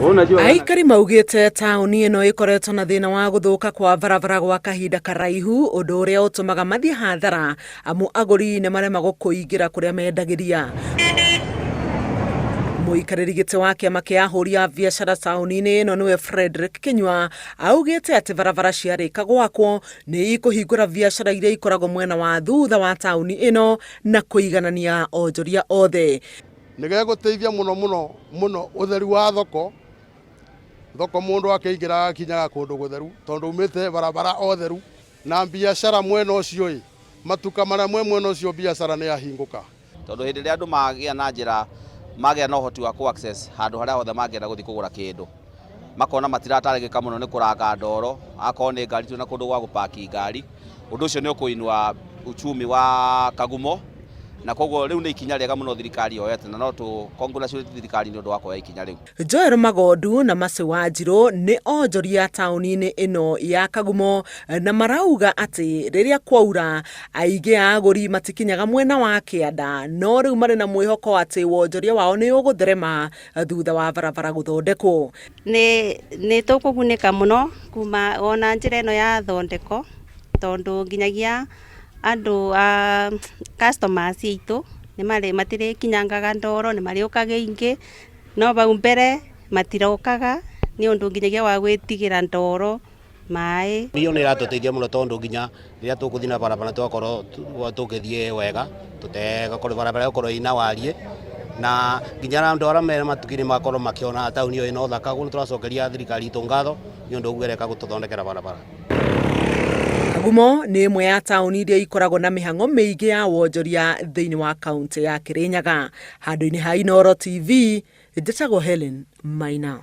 Aikari maugĩte taũni ĩno ĩkoretwo na thĩna wa gũthũka kwa barabara gwa kahinda karaihu, ũndũ ũrĩa ũtũmaga mathiĩ hathara amu agũri nĩ maremagwo kũingĩra kũrĩa mendagĩria. Mũikarĩri gĩtĩ wa kĩama kĩa ahũri a biacara taũni-inĩ ĩno nĩwe Frederick Kinyua augĩte atĩ barabara ciarĩka gwakwo nĩ ikũhingũra biacara iria ikoragwo mwena wa thutha wa taũni ĩno na kũiganania onjoria othe. Nĩ gegũteithia mũno mũno mũno ũtheru wa thoko. Thoko mũndũ akĩingĩra agakinyaga kũndũ gũtheru tondũ umĩte barabara o theru, na biacara mwena ũcio ĩ, matuka marĩa mwe mwena ũcio biacara nĩ yahingũka. Tondũ hĩndĩ ĩrĩa andũ magĩa na njĩra, magĩa na ũhoti wa kũ access handũ harĩa hothe mangĩenda gũthiĩ kũgũra kĩndũ, makona matiratarĩrĩka mũno nĩ kũranga ndoro, akorwo nĩ ngari twĩna kũndũ gwa gũpaki ngari, ũndũ ũcio nĩ ũkũinua uchumi wa Kagumo, na koguo rĩu nĩ ikinya rĩega mũno thirikari yoete, na no tũ congratulate thirikari nĩ ũndũ wa kuoya ikinya rĩu. Joel Magondu na Mercy Wanjirũ nĩ onjoria taũni-inĩ ĩno ya Kagumo na marauga atĩ rĩrĩa kwaura aingĩ a agũri matikinyaga mwena wa kĩanda, no rĩu marĩ na mwĩhoko atĩ wonjoria wao nĩ ũgũtherema thutha wa barabara gũthondekwo. Nĩ tũkũgunĩka mũno kuma ona njĩra ĩno yathondekwo, tondũ nginyagia andũ a customers aitũ matirĩkinyangaga ndoro, nĩ marĩũkaga aingĩ, no bau mbere matirokaga nĩ ũndũ nginyagia wa gwĩtigĩra ndoro, maĩ. Iyo nĩ ĩratũteithia mũno tondũ nginya rĩrĩa tũgũthiĩ na barabara tũgakorwo tũgĩthiĩ wega, tũtegũkorwo barabara ĩgakorwo ĩna wariĩ, na nginya andũ arĩa me matuka-inĩ magakorwo makĩona taũni ĩyo ĩna ũthaka. Ũguo nĩ tũracokeria thirikari itũ ngatho nĩ ũndũ ũguo ĩreka gũtũthondekera barabara. Kagumo nĩ ĩmwe ya taũni iria ikoragwo na mĩhang'o mĩingĩ ya wonjoria thĩinĩ wa kaũntĩ ya Kĩrĩnyaga. Handũ-inĩ ha Inooro TV, njĩtagwo Helen Maina.